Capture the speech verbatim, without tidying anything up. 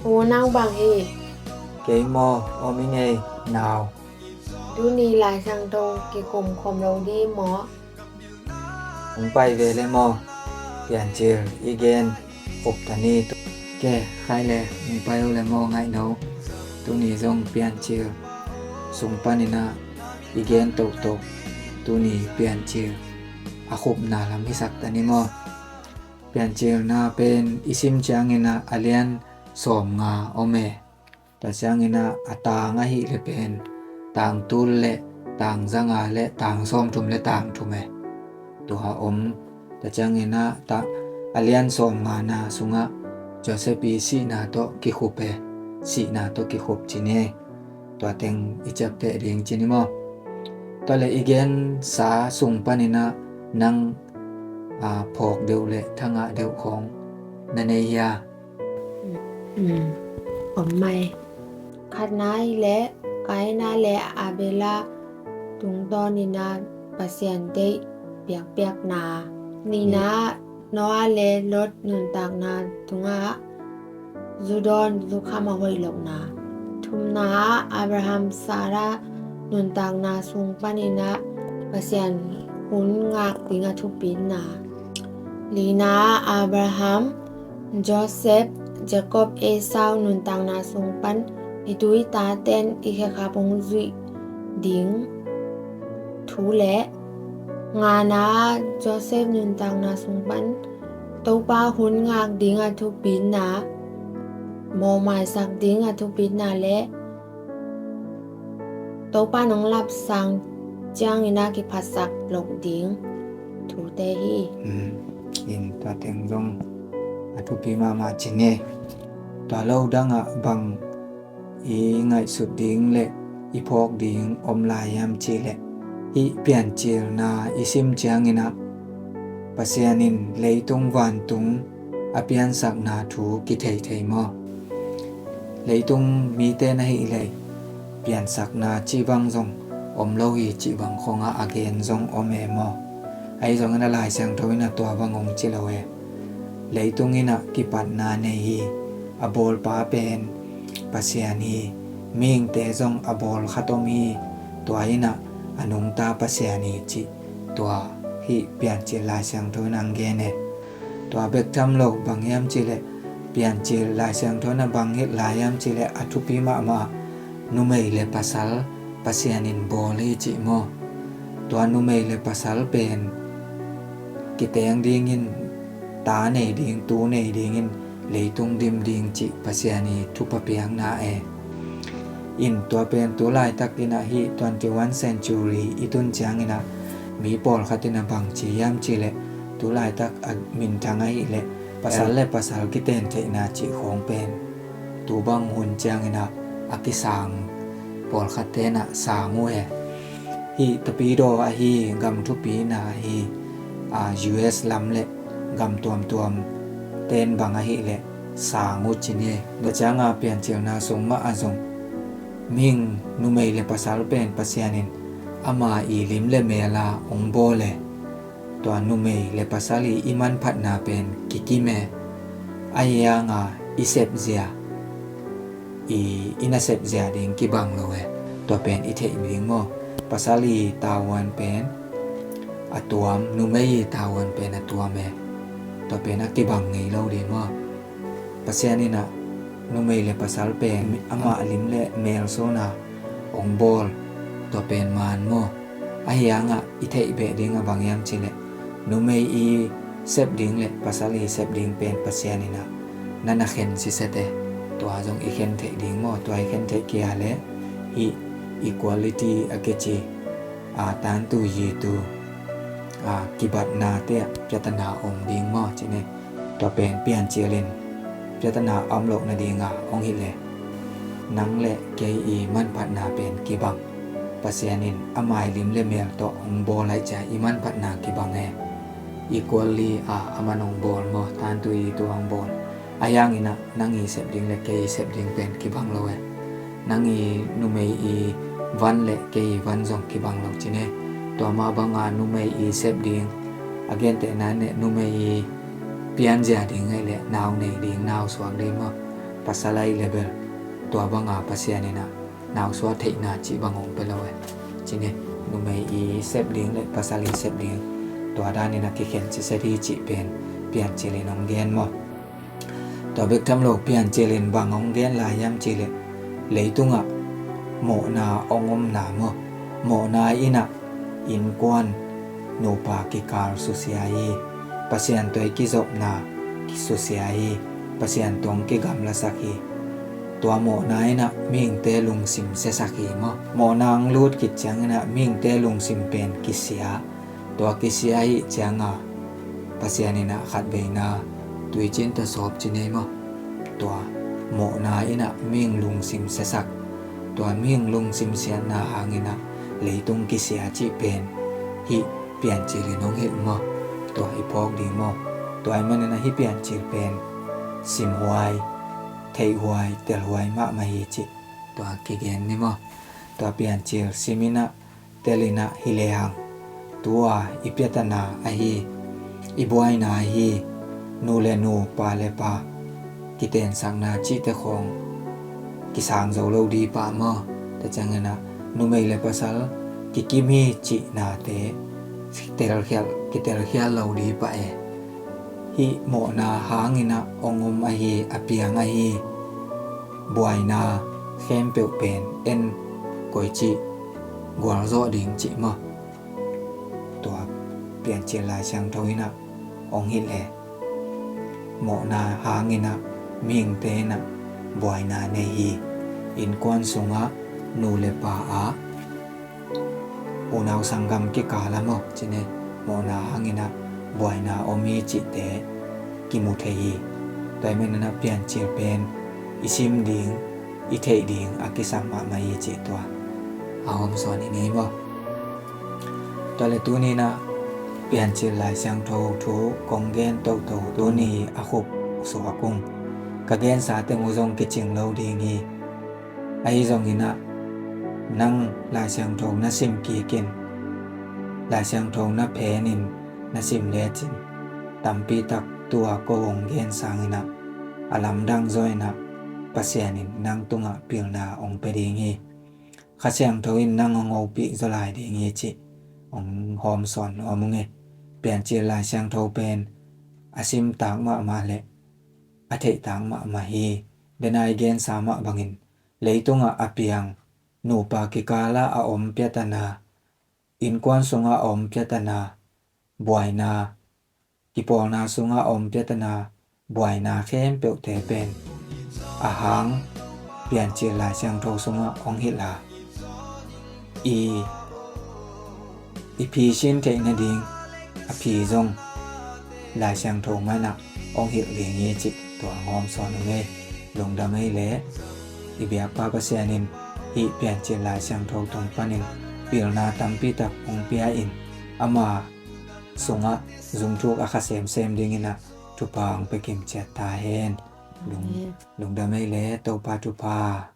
U, nang bang hi? Kei maw, om ing ei, nau. Tuni Lai Siangtho kikum khawm lo di maw? Hong pai ve le maw? Piancil i gen khop ta ni. Ke, khai le, hong pai uh le maw, ngaih no. Tuni zong Piancil sung paninah i gen tohtoh. Tuni Piancil a khupna lam hisak ta ni maw? Piancilna pen i sim cianginah a lian sawmnga om e. Tua cianginah a tang ahih le pen tang tul le tang zanga le tang sawmthum le tang thum e. Tua om. Tua cianginah ta a lian sawmngana sungah Joseph i sihna tawh kikhup e. Sihna tawh kikhup ci ni e. Tua teng i ciapteh ding ci ni maw? Tua le i gensa sung paninah nang a phawk deuh le thangah deuh khawng na nei hia? Um, om mai. Khatna hi le Kaina le Abela tungtawninah Pasian deih piakpiakna. Nina Noah le Lot nuntakna tungah zudawn zukham a hoih lohna. Thumna Abraham Sarah nuntakna sung paninah Pasian hun ngak ding a thupitna. Lina Abraham, Joseph, Jacob, Esau nuntakna sung pan i tu i taten i khekhap hong zuih ding thu le ngana Joseph nuntakna sung pan Topa hun ngak ding a thupitna, mawhmaisak ding a thupitna le Topa nong lapsang ciangin a kiphatsak loh ding thute hi. In tua teng zong a thupi mahmah ci ni. Tua lo dangah bang i ngaihsut ding le i phawk ding om lai hiam cih leh, hih Piancilna i sim ciangin ah Pasian in leitung vantung a piansakna thu kitheithei maw? Leitung mite na hih leh piansakna cih bang zong om lo hi cih bang khawngah a gen zong om e maw? Ahi zongin a Lai Siangtho in a tua bang hong ci lo e. Leitung in a kipatna nei hi. A bawlpa pen Pasian hi. Mihingte zong a bawl khat om hi. Tua in a a nungta Pasian hi cih tua hih Piancil Lai Siangtho in hong gen e. Tua bek tham lo bang hiam cih leh Piancil Lai Siangtho in a bang hilh lai hiam cih leh a thupi mahmah numei le pasal Pasian in bawl hi cih maw? Tua numei le pasal pen kiteng dingin ta nei ding, tu nei dingin leitung dim ding cih Pasian i thupha piakna e. In tua pen tu laitak in a hih twenty-one century i tun ciangin a mi pawlkhat in a bang ci hiam cih leh tu laitak a minthang ahih leh pasal le pasal kiten theihna cih khawng pen tu bang hun ciangin a a kisang pawlkhatte in a sang uh e. Hih tapidaw ahi gam thupi in a hih U S lam le gam tuamtuam ten bang ahih leh sang uh ci ni. Tua ciang a Piancilna sung mah a zong mihing numei le pasal pen Pasian in ama i lim le mel a hong bawl e. Tua numei le pasal i i manphatna pen kikim e. Ahi hang a i sepzia i i nasep zia ding kibang lo e. Tua pen i theih ding maw? Pasal i tavuan pen a tuam, numei i tavuan pen a tuam e. Tua pen a kibang ngei lo ding maw? Pasian in a numei le pasal pen amah lim le mel suan a hong bawl, tua pen maan maw? Ahi hang a i theih beh ding a bang hiam cih leh numei i sep ding le pasal i sep ding pen Pasian in a na na khen siset e. Tua zong i khen theih ding maw? Tua i khen theih kei a leh hih equality a kici a tantu yitu a kibatnate ah piatana om ding maw ci ni. Tua pen Piancil in piatana a om loh nading a hong hilh e. Nang le kei i manphatna pen kibang. Pasian in ama i lim le mel tawh hong bawl ahih ciang i manphatna kibang e. Equally a aman hong bawl maw? Tantu yitu hong bawl. Ahi hangin a nang i sep ding le kei i sep ding pen kibang lo e. Nang i numei i van le kei i van zong kibang lo ci ni. Tua mah bang a numei i sep ding a gentehna in le numei i pianzia ding ahih leh nau nei ding, nau suak ding maw? pasal ahih leh bel tua banga Pasian in ah nausuah theihna cih bang hong pia lo e. Cih ni, numei i sep ding le pasal i sep ding, tua dan in ah kikhen siset hi cih pen Piancil in hong gen maw. Tua bek tham lo Piancil in bang hong gen lai hiam cih leh, leitungah mawhna hong omna maw, mawhna in ah innkuan nupa kikal susia hi. Pasian tawh i kizopna kisusia hi. Pasian tawh hong kigamlasak hi. Tua mawhna in ah mihingte lungsim siasak hi maw. Mawhna hong lut khit ciangin ah mihingte lungsim pen kisia. Tua kisia ahih cianga Pasian in ah khatveina tuicin tawh sawp ci nei maw. Tua mawhna in ah mihing lungsim siasak. Tua mihing lungsim siatna hangin ah leitung kisia cih pen hih Piancil in hong hilh maw. Tua i phawk ding maw. Tua ahih manin ah hih Piancil pen simhuai, theihhuai, telhuai mahmah hi cih tua kigen ni maw. Tua Piancil sim in ah tel in ah hi lehang, tua i piatana ahi, i buaina ahi, nu le nu, pa le pa kitensakna cihte khawng kisang zo lo ding pah maw. Tua ciangin ah numei le pasal kikim hi cihnate kitelkhial, kitelkhial lo ding pah e. Hih mawhna hangin ah hong om ahi, a piang ahi buaina khempeuh pen en koici gualzawh ding cih maw. Tua Piancil Lai Siangtho in ah hong hilh e. Mawhna hangin ah mihingte in ah buaina nei hi. Innkuan sungah nu le pa ah, unau sanggam kikal ah maw, cih ni, mawhna hangin ah buaina om hi cihte kimu thei hi. Tua ahih manin ah Piancil pen i sim ding, i theih ding a kisam mahmah hi cih tua a hawmsawn i nei maw. Tua le tuni in ah Piancil Lai Siangtho thu kong gen toto tuni a khup suak ung. Ka gensa teng uh zong kicing lo ding hi. Ahi zongin ah nang Lai Siangtho na sim kik in, Lai Siangtho na phen in, na sim lecin, tampi tak tua ko hong gen sangin ah a lamdang zaw in ah Pasian in nang tungah pilna hong pia ding hi. Kha Siangtho in nang hong hopih zaw lai ding hi cih hong hawmsawn nuam ung e. Piancil Lai Siangtho pen a simtak mahmah le a theihtak mahmah hi. Denai gensa mah bangin leitungah a piang, nupa kikalah a om piatana, innkuan sungah a om piatana buaina, kipawlna sungah a om piatana buaina khempeuhte pen a hang Piancil Lai Siangtho sungah hong hilh a, i, i phi sin theih nading a phi zong Lai Siangtho mah in ah hong hilh ding hi cih tua hong hawmsawn ung e. Lungdam ei le, i biakpa Pasian in hih Piancil Lai Siangtho tung panin pilna tampi tak hong pia in, ama sungah zumthuk a kha semsem dingin ah thupha hong pia kimciat ta hen. Lung, lungdam ei le, Topa thupha.